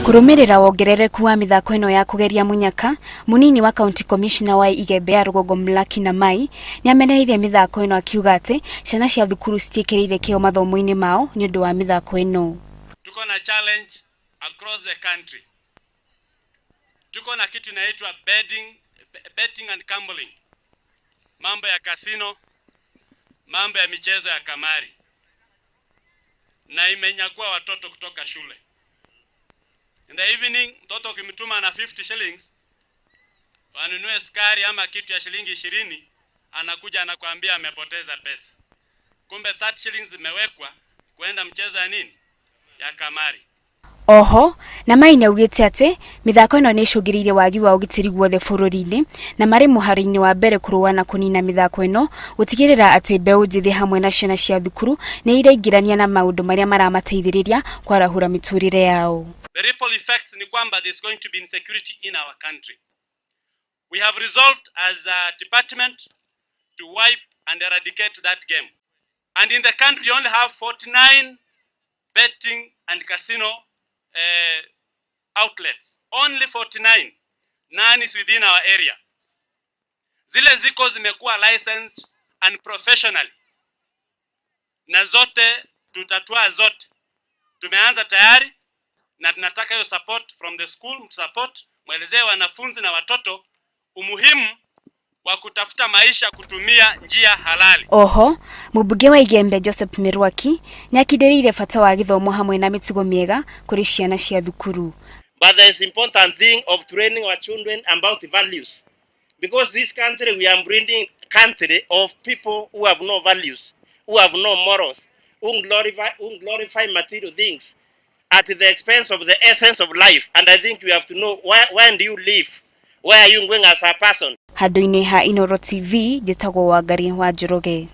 Kũrũmĩrĩra wongerereku wa mĩthako ĩno ya kũgeria mũnyaka, mũnini wa county commissioner wa Igembe ya rũgongo Mlaki Namai nĩamenereirie mĩthako ĩno akiuga atĩ ciana cia thukuru citiĩkĩrĩire kĩo mathomo-inĩ mao nĩũndũ wa mĩthako ĩno. Tuko na challenge across the country. Tuko na kitu inaitwa betting and gambling, mambo ya casino, mambo ya michezo ya kamari, na imenyakua watoto kutoka shule. In the evening, mtoto ukimtuma na 50 shillings wanunue sukari ama kitu ya shilingi 20, anakuja anakuambia amepoteza pesa. Kumbe 30 shillings zimewekwa kwenda mchezo ya nini, ya kamari. Oho Namai nĩaugĩte atĩ mĩthako ĩno nĩĩcũngĩrĩirie wagi wa ũgitĩri guothe bũrũri-inĩ na marĩ mũhari-inĩ wa mbere kũrũa na kũnina mĩthako ĩno gũtigĩrĩra atĩ mbeũ njĩthĩ hamwe na ciana cia thukuru nĩ iraingĩrania na maũndũ marĩa maramateithĩrĩria kwarahũra mĩtũrĩre yao. The ripple effects ni kwamba there's going to be insecurity in our country. We have resolved as a department to wipe and eradicate that game. And in the country, you only have 49 betting and casino outlets. Only 49. None is within our area. Zile ziko zimekuwa licensed and professionally. Na zote tutatua zote. Tumeanza tayari na tunataka hiyo support from the school, support mwelezee wanafunzi na watoto umuhimu wa kutafuta maisha kutumia njia halali. Oho mũmbunge wa Igembe Joseph Mĩrwaki nĩakindĩrĩire bata wa gĩthomo hamwe na mĩtugo mĩega kũrĩ ciana cia thukuru. But there is important thing of training our children about the values. Because this country, we are breeding country of people who have no values, who have no morals, who glorify material things at the expense of the essence of life. And I think we have to know where do you live? Where are you going as a person? Handũ-inĩ ha Inooro TV, njĩtagwo Wangari wa Njoroge.